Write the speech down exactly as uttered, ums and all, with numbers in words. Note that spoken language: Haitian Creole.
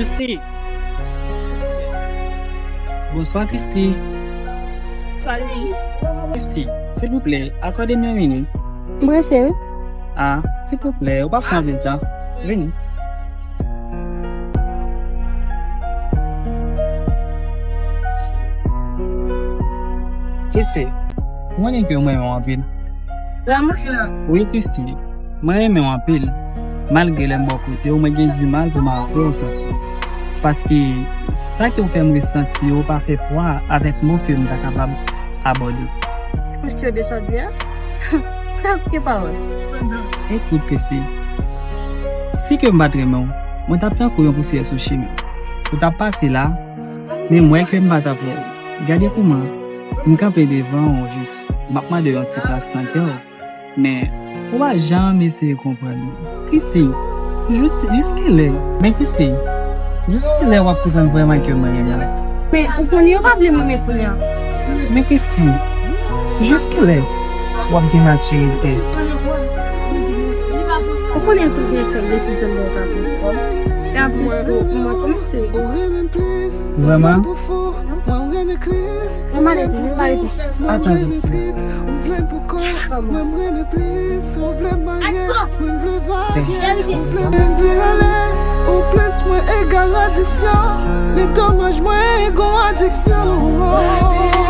Christy. Bonswa, Christy. Bonswa, Louis. Christy, silvouplè, akòde m yon minit. M prese, wi. Ah, silvouplè, ou pa fè anpil tan. Vini. Christy, ou konnen ke mwen renmen w anpil. Wi, Christy, mwen renmen w anpil. Malgre lè m bò kote w, mwen gen dimal pou m arete w santi. Paske sa ke w fè m resanti yo pa fè pwa avèk mo ke m ta kapab abòde. Mesye de sa di a? Kèk pawòl. Ekout, Christy, si ke m pa t renmen w, mwen t ap tankou yon pousyè sou chimen. Ou t ap pase la, men m wè ke m pa t ap wè w. Gade kouman m kanpe devan w jis. M ap mande yon ti plas nan kè w. Men, ou pa janm eseye konprann mwen. Christy, jis, jiskilè? Men Christy, jiskilè w ap pretend vrèman ke mwen renmen w? Men, ou konnen yo pa vle mwen men kounye a. Men Christy, jiskilè w ap gen matirite? Ou konnen tou gen kèk desizyon mwen ka pran. E anplis tou, mwen kòman Vrèman? Mwen mare tou, mwen mare tou. Atann, Christy. Ou plis mwen egal adiksyon, men domaj mwen gon adiksyon.